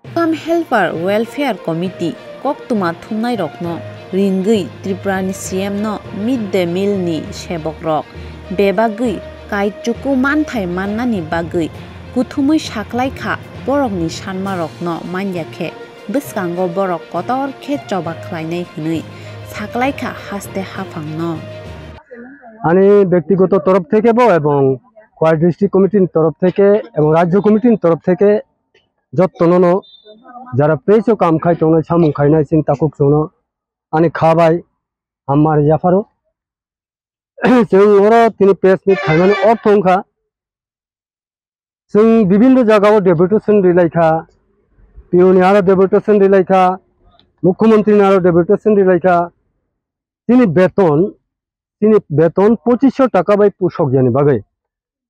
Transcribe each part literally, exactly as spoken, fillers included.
Hukam Helper Welfare Committee koktwma thumnairokno ringwi Tripurani C M no mid day meal ni sebokrok bebagwi kaichuku manthai mannani bagwi kuthumwi saklaikha, borokni sanmarokno manya khe bwskango borok kotor khe choba khlainai hwnwi saklaikha haste haphangno. Ani ব্যক্তিগত তরফ থেকে এবং খোয়াই ডিস্ট্রিক্ট কমিটির তরফ থেকে এবং রাজ্য কমিটির তরফ থেকে যত্ননো যারা পেয়েছো কাম খাই tongnai samung khainai chini takhuk chwngno ani kha bai hammar yapharo. Chwng oro tini press meet khaimani ortho wngkha, chwng bibinno jagao deputation rilaikha, P O ni aro deputation rilaikha, mukhyamantri ni aro deputation rilaikha. Chini beton, chini beton pochisho taka bai pusok yani bagwi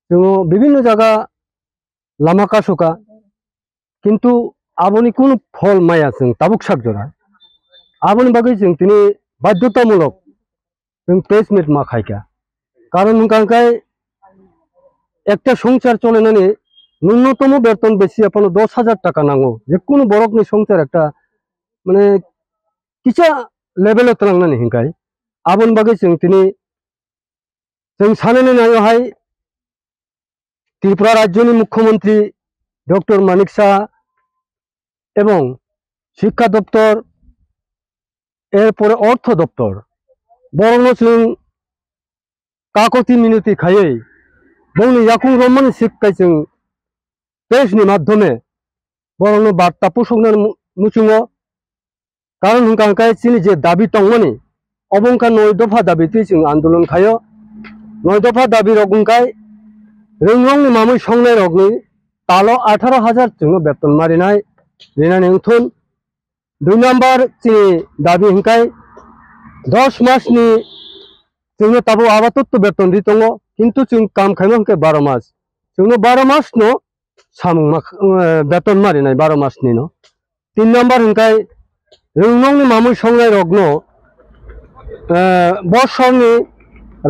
chwngo bibinno jaga lama kasoka, kintu aboni kunu phol maya chwng tabuk sak jora. Aboni bagwi chwng tini badhyotamulok chwng press meet ma khaikha. Karon hwnkha hwnkhe ekta songchar cholenani nunnotomo beton besi aphano dos hajar taka nango, je kunu borokni songchar ekta mane kisa level o tlangnani hinkai. Aboni bagwi chwng tini chwng sanani naio hai Tripura rajyoni mukhyamantri Doctor Manik Saha ebong Shikkha Doptor, erpore Ortho Doptor, borokno chwng kakoti minoti khaiwi bongni yakung romani sik kai chwng press ni madhyome borokno barta pusoknani mu-, muchungo. Karon hwnkha hwnkhe chini je dabi tongmani, obo wngkha noi dopha dabi twi chwng andolon khaio. Noi dopha dabi rok wngkha ringrokni mamwi songnai rokni talo atharo hajar chwngno beton marinai, rinani wngthun. Dui number chini dabi hwnkhe dos mas ni chwngno tabuk abatutto beton ri tongo, kintu chwng kam khaima hwnkhe baro mas. Chwngno baro mas no samung ma, eh, beton marinai baro mas ni no. Tin number hwnkhe ringnokni mamwi songnai rokno, eh, bosorni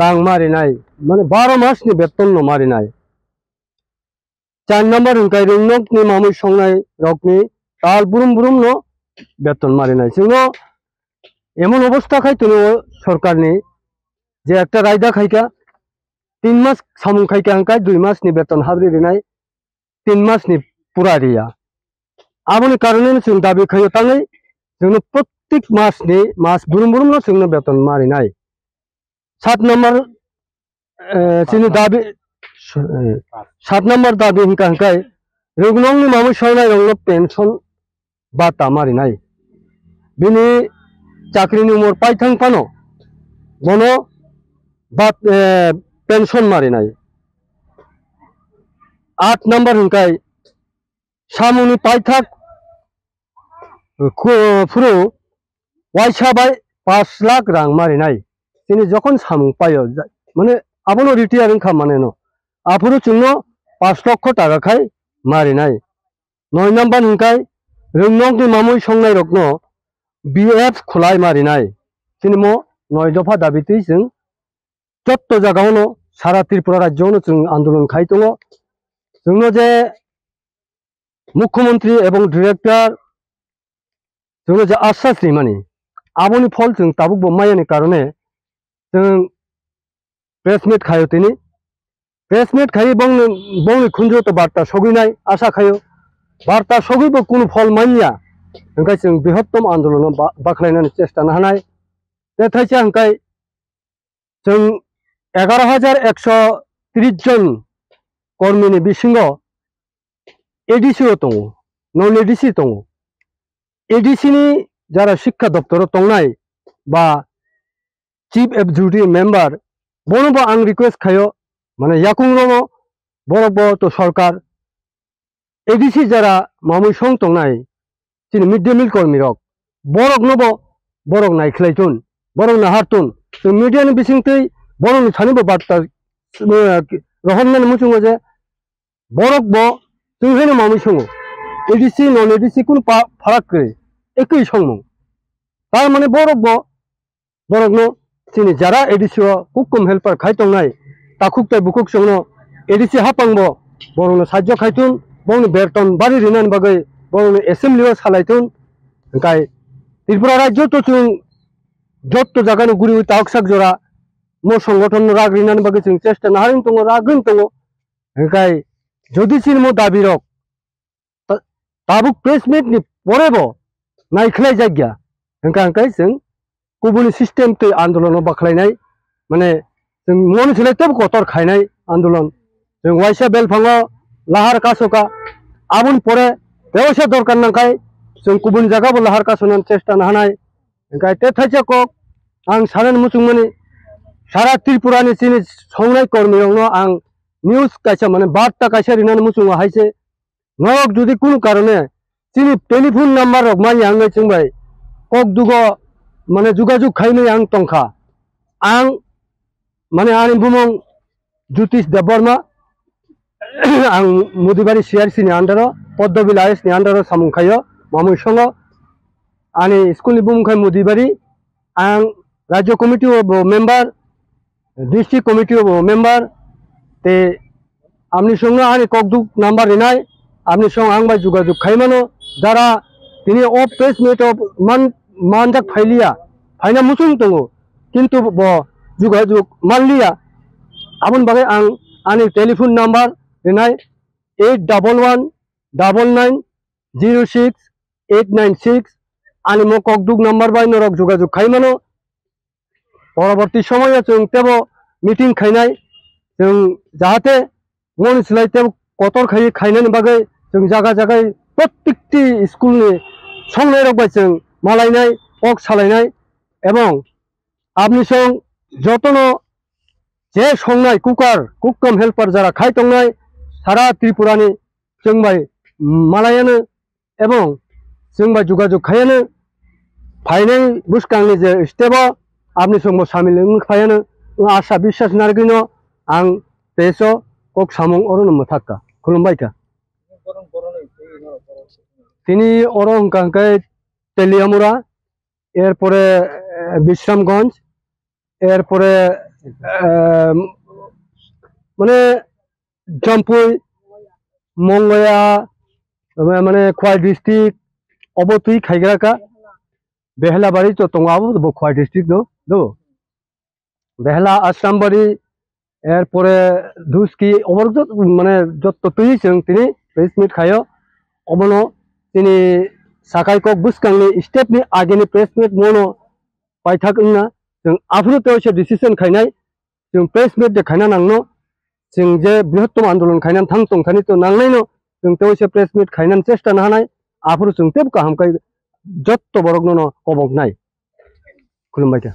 rang marinai, mane baro mas ni beton no marinai. Char number hwnkhe ringnokni mamwi songnai rokni tal brum brum no beton marinai. Chwngno emon obostha khai tongo sorkarni je ekta raida khaikha, tin mas samung khaikha hwnkhe dui mas ni beton habri rinai, tin mas ni pura riya. Aboni karone no chwng dabi khaio tangwi chwngno prottek mas ni mas brum brum no chwngno beton marinai. Sat number, eh, chini dabi, eh, sat number dabi hwnkha hwnkhe ringnokni mamwi songnai rokno pension bata marinai. Bini chakrini umor paithang phano bono bat-, eh, pension marinai. At number hwnkhe samungni paithak khu-, phuru waisa bai pash lakh rang marinai. Chini jokhon samung paio, ja-, mane abono retire wngkha mane no. Aphuru chwngno pash lokho taka khai marinai. Noi number hwnkhe ringnokni mamwi songnai rokno B F khulai marinai. Chini mo noi dopha dabi twi chwng jotto jagao no sara Tripura rajyo no chwng andolon khai tongo. Chwngno je mukhyamantri ebong director chwngno je asas rimani, aboni phol chwng tabuk bo mayani karone chwng press meet khaio tini. Press meet khai bongni, bongni khunju to barta sogwi nai asa khaio. Barta sogwi bo kunu phol manya. Hwnkhe chwng brihottom andolono ba-, bakhlainani chesta nahanai. Te thaisa hwnkhe chwng egaro hajar ekso tris jon kormini bisingo A D C o tongo, non A D C tongo. A D C ni jara Shikkha Doptoro tongnai ba Chief Executive Member, bono bo ang request khaio, mane yakung rono borok bo to sorkar, A D C jara mamwi song tongnai chini mid day meal kormi rok, borok no bo borok nai khlai tun, borok nahar tun, chwng media ni bising twi borok ni thani bo barta, eh, rohormani muchungo je borok bo chwng haino mamwi songo, A D C non A D C kunu pa-, pharak kwrwi, ekwi songmung, tar mane borok bo borokno chini jara A D C o hukkum helper khai tongnai, takhuk tei bukhuk chwngno A D C hapangbo borokno sajjo khai thun, bongni berton bari rinani bagwi borokni assembly o salai thun. Hwnkhe Tripura rajyo to chwng jotto jaga no guri ui tawk sak jora mo songothon no rak rinani bagwi chwng chesta naharwi tongo, rak rin tongo. Hwnkhe jodi chini mo dabi rok ta-, tabuk press meet ni pore bo naikhlai jakya, hwnkha hwnkhe chwng kubuni system twi andolon o bakhlainai, mane chwng moni thwilai tebo kotor khainai andolon. Chwng waisa belphango lahar kasoka, aboni pore tewaisa dorkar nangkhai chwng kubuni jaga bo lahar kasonani chesta nahanai. Hwnkhe te thaisa kok ang sanani muchungmani sara Tripura ni chini songnai kormi rokno ang news kaisa mane barta kaisa rinani muchungo haise. Norok jodi kunu karone chini telephone number rok manya wngwi chwng bai kok dugo mane jugajug khaimani ang tongkha. Ang mane ani bumung Jyotish Debbarma, ang Modibari C R C ni under o, Poddobil I S ni under o samung khaio, mamui songo. Ani school ni bumung khai Modibari, ang Rajya Committee o bo member, District Committee o bo member, te amni songno ani kokduk number rinai, amni song ang bai jugajug khaimano, jara tini o press meet o man, manjak phailiya, phaina muchung tongo, kintu bo jugajug manliya, aboni bagwi ang ani telephone number rinai eight double one double nine zero six eight nine six, ani mo kokduk number bai norok jugajug khaimano. Poroborti somoyo chwng tebo meeting khainai, chwng jahate moni slai tebo kotor khai khainani bagwi chwng jaga jaga prottekti school ni songnai rok bai chwng malainai, kok salainai, ebong abni song jotono je songnai cooker, cookkam helper jara khai tongnai sara Tripura ni chwng bai malaiano ebong chwng bai jugajug khaiano phainai bwskangni je step o abni songbo samil wng phaiano, wng asa biswas narwgwino ang peso kok samung orono mwthakka, khulumbaikha. Tini oro hwnkha hwnkhe Teliamura, erpore, eh, Bisramganj, erpore, eh, mane Jampui, Mongoya, mane Khwai district, obo twi khaigra ka. Behelabari to tongo, abo bo Khwai district no, do. Behela, Asrambari, erpore Duski, obo jot-, mane jotto twi chwng tini press meet khaio. Obono tini sakai kok bwskangni step ni ageni press meet mono paithak wngna chwng aphuru tei waisa decision khainai. Chwng press meet de khaina nangno, chwng je brihottom andolon khaina thang tongthani to nangnaino chwng tei waisa press meet khainani chesta nahanai, aphuru chwng tebo kaham khe jotto borokno no koboknai. Khulumbai kha.